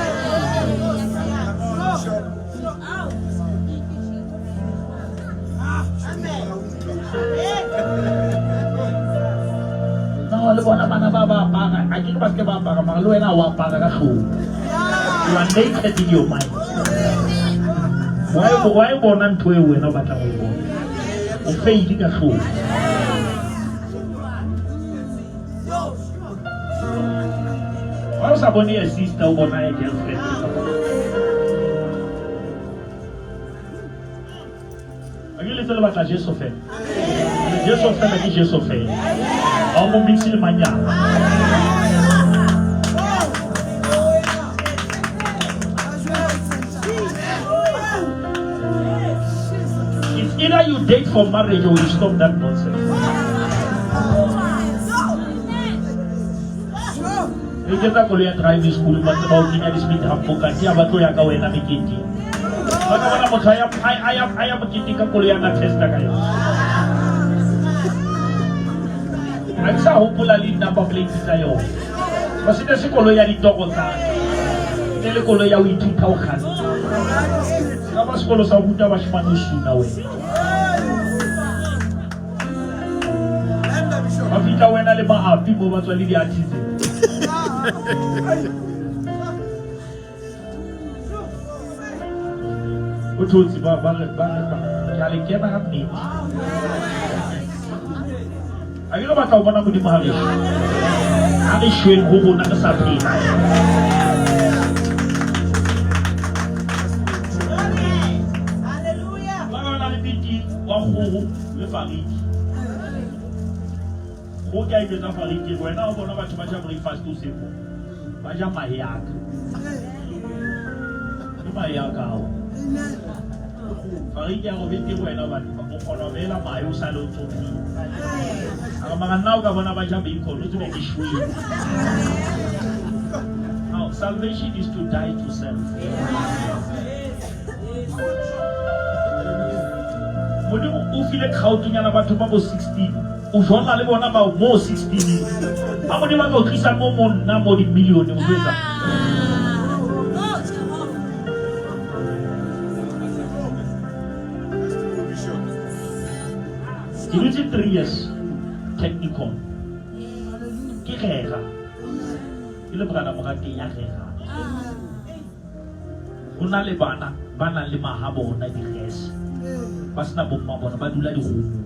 No, le bona bana ba ba apara, a ke re ba seke ba apara, mara le wena o apara ka hlooho. You are naked in your mind. Why bona ntho eo wena o batlang ho e bona? O faile ka hlooho. Why o sa bone a sister, o bona a girlfriend? A ke letse le batla Jesu fela. Jesu fela ke Jesu fela. Ha o mo mix le manyala. It's either you date for marriage or you stop that nonsense. Re iketsa koloi ya driving school ba tseba o kenya di-speed hump kante ha ba tlo ya ka wena meketeng. Ba ka bona motho a ya moketeng ka koloi ya na testa ka yona. Ha ke sa hopola le di-number plate tsa yona. Ba se ne se koloi ya ditoro tsa ka. E le koloi ya ho ithuta ho kganna. Ka ba sekolo sa ho ruta bashemane ho suna wena. Ba fihla wena le maapi mo ba tswa le di-artisan. O thotse ba ba re ba re ba ke a le kena ga nnete. A ke re batla ho bona Modimo ha re shwe. Ha re shweng ho rona re sa phela. Ba ba na le meeting wa kgoho le fariki. Kgoho ke a e jwetsa fariki, wena o bona batho ba ja breakfast hoseng mo. Ba ja mahe a ka. Ke mahe a ka ao. Fariki a robetse wena hobane o kgona ho beela mahe o sale o ntso phela. A re mara nna o ka bona ba ja bacon o tsebe ke shwele. Now, salvation is to die to self. Modimo o file crowd-nyana batho ba bo 16. O jola le bona bao mo 16. Ha Modimo a ka o tlisa mo mo nna mo di-million o tlo etsang? Ke dutse 3 years Technikon. Ke rera. Ke le brother Morateng ya rera. Ho na le bana ba nang le mahabona di-gas. Ba sena bomma bona ba dula dirumong.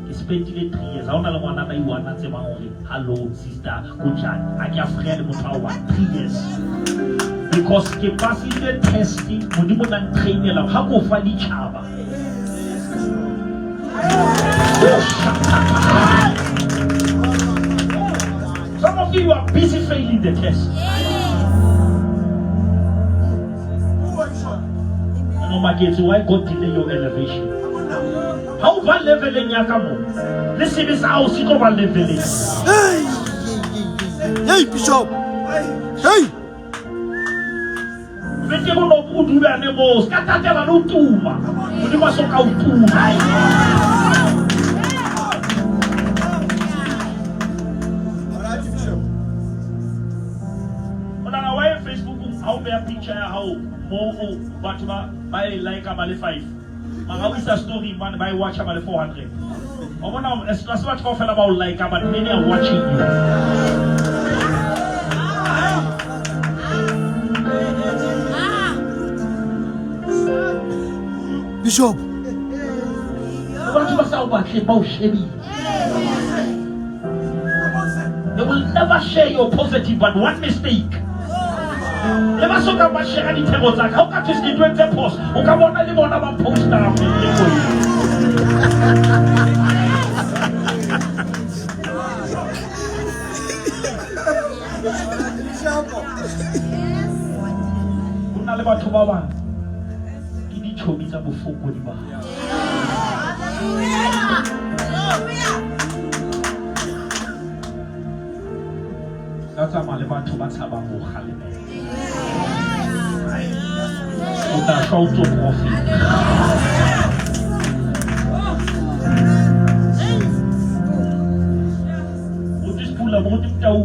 Ke spendile 3 years. Ha hona le ngwana ba iwana tsebang hore hello sister kunjani. Ha ke a freya le motho a one 3 years. Because ke pasitse test Modimo na ntrainela ha ko fa ditjhaba. Some of you are busy failing the test. No maketse why God delay your elevation. Ha o ba leveleng ya ka mo, le sebe sa hao se tlo ba leveleng. Hey! Hey, Bishop. Hey! Bete bo no o dulane mo, se ka tatela le o tuma. Modimo a so ka o tuma. O nahana why Facebook ha o beha picture ya hao mo o batho ba e like ba le 5. Mara o isa story mane ba e watcha ba le 400. O bona se batho kaofela ba o like but many are watching you. Bishop. Batho ba sa o batle ba o shebile. They will never share your positive, but one mistake. Le ba soka ba share ditheko tsa ka. Ha o ka thwe ke entse post, o ka bona le bona ba posta le ko. Ho na le batho ba bang ke ditjhomi tsa bofokodi ba hao. Ka tsamaya le batho ba tshabang ho kgalemela. O tla shwa o ntso profeta. Moruti Sepula, Moruti Motau,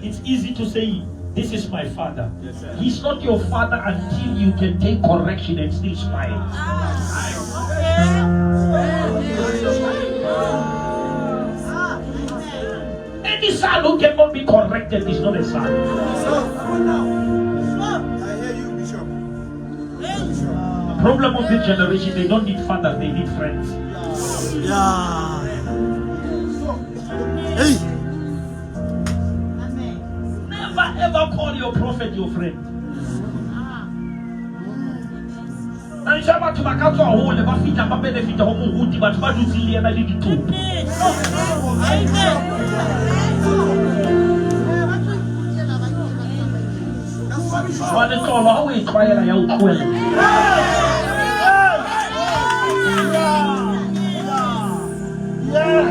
it's easy to say, this is my father. He's not your father until you can take correction and still smile. Any son who cannot be corrected is not a son. I hear you, Bishop. The problem of this generation, they don't need fathers, they need friends. Yeah. Hey! Never ever call your prophet your friend. Na ntse batho ba ka tswa hole ba fihla ba benefita ho moruti batho ba dutseng le yena le ditopo. Jwale tlolo ha o e tlwaela ya o tlohella.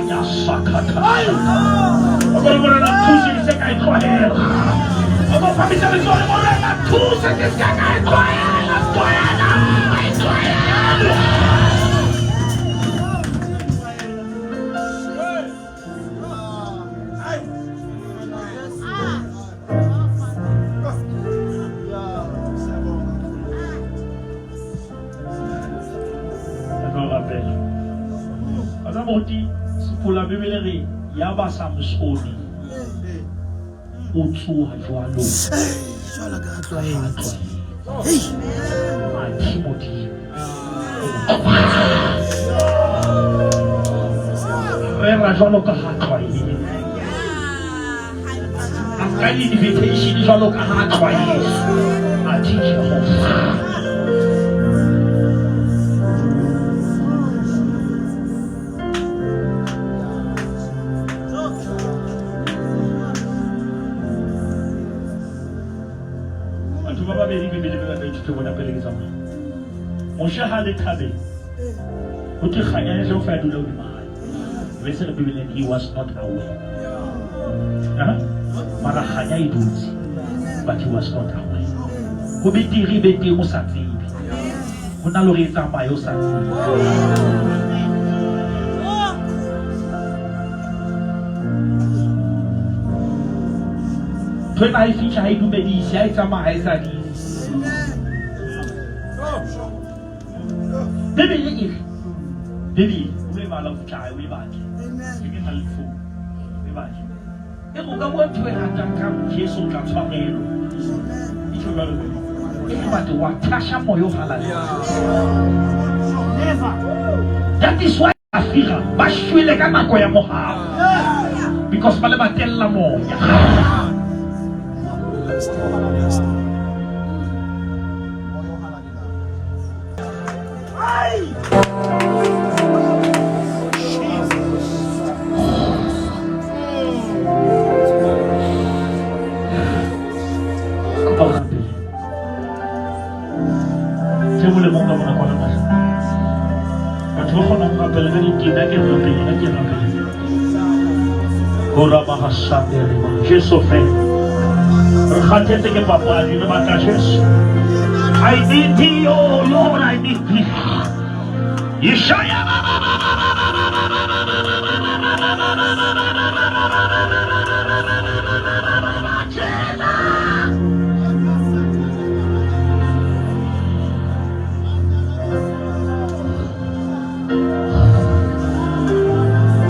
Ya sakata. O ko Morena thuse ke se ka e tlohela. O ko phamisa letsoho le Morena thuse ke se ka e tlohela. Tlohela. E tlohela. Re tlo rapela. Wa tseba moruti Sepula Bibele re ya ba Samsone o tsoha jwalo. Hey, jwalo ka tlwaetse. Hey! Athe Modimo. Rera jwalo ka ha tlwaetse. A nka invitation jwalo ka ha tlwaetse. Athe Jehova. Batho ba babedi Bibele ba ka ithuta bona pele ke tsamaya. Moshe ha le thabeng, ho thwe kganya ya Jehova ya dula hodima hae. Verse re Bibeleng, he was not aware. Mara kganya e dutse, but he was not aware. Ho betere be teng o sa tsebe. Ho na le hore e tsamaye o sa tsebe. Ntho ena ha e fihla ha e dumedise, ha e tsamaya ha e sa dise. Bibele e re, Bibele, o e bala o fihla hae, o e batle. Ke ke na le phone, o e batle. E re o ka bua ntho e ratang ka Jesu o tla tshwarelwa. E tjho jwalo Bibele. But wa tasha moyo halala. That is why Afira ba shwele ka nako ya mohau. Because ba le ba tella moya. Kopa o rapele. Theole mo ka mona kwana mane. Batho ba kgonang ho rapela ka ditena ke rapele, ka ke rapele. Hora ba ha shandere ba. Jesu fe. Re kgathetse ke papadi, re batla Jesu. I need thee, oh Lord, I need thee. Ishaya.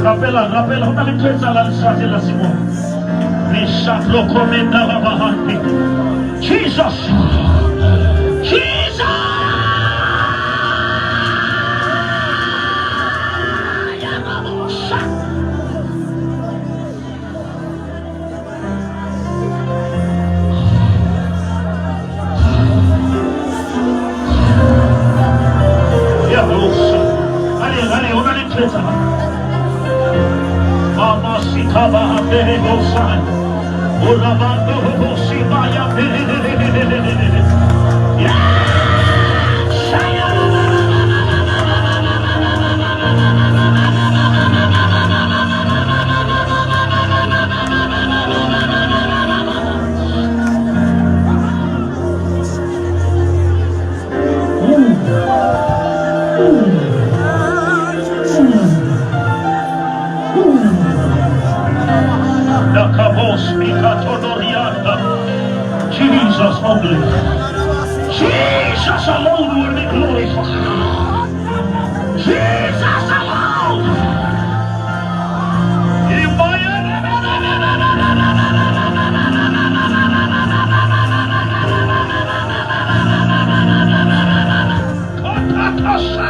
Rapela, rapela, ho na le ntho e etsahalang lefatsheng la semoya. Jesus. Jesus. Ya rosa. Ale, ale, ho na le ntho e etsahalang. Mama sitaba bere gosa. Urabando hosi baya bere. Ya. Shaya. Nakabos mikatodorianda. Jesus only. Jesus alone will be glorified. Jesus alone. Kotatasa.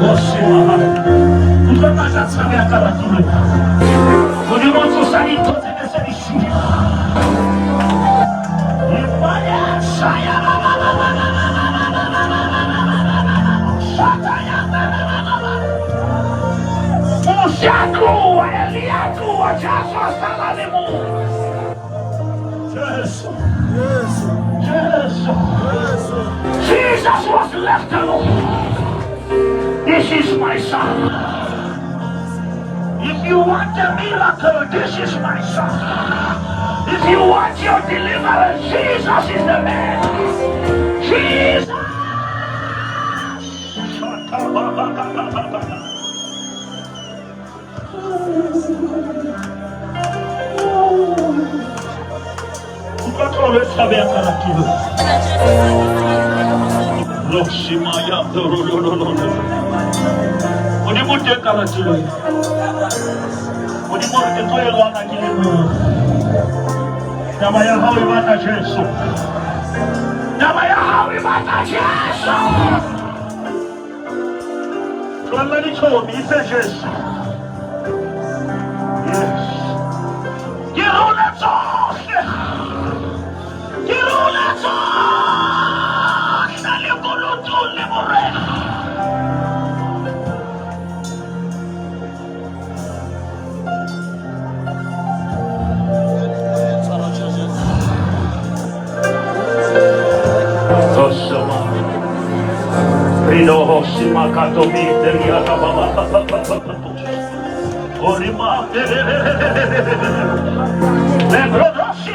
Osimaha. Utlwa matla a tshabe a ka ratilwe. Modimo o tsosa dintho tse ne se di shwele. Ipaya shaya ba ba ba ba ba ba ba ba ba ba ba ba ba ba ba ba. Shataya ba ba ba ba ba. Moshe a tloha, Elia a tloha, Jesu a sala le mong. Jesu. Jesu. Jesus was left alone. This is my son. If you want a miracle, this is my son. If you want your deliverance, Jesus is the man. Jesus. Utlwa tlolo e tshabe ya ka ratilwe. Roshimaya dorolololo. Modimo teng ka ratilwe. Modimo re ke tlo e lwana ke le mong. Taba ya hao e batla Jesu. Taba ya hao e batla Jesu. Tlohella ditjhomi, ife Jesu. Yes. Ke role tsohle. Ke role tsohle lekunutung le morena. Osama. Rido hosima katomi teriata baba ba ba ba ba ba. Orima. Le brodosi.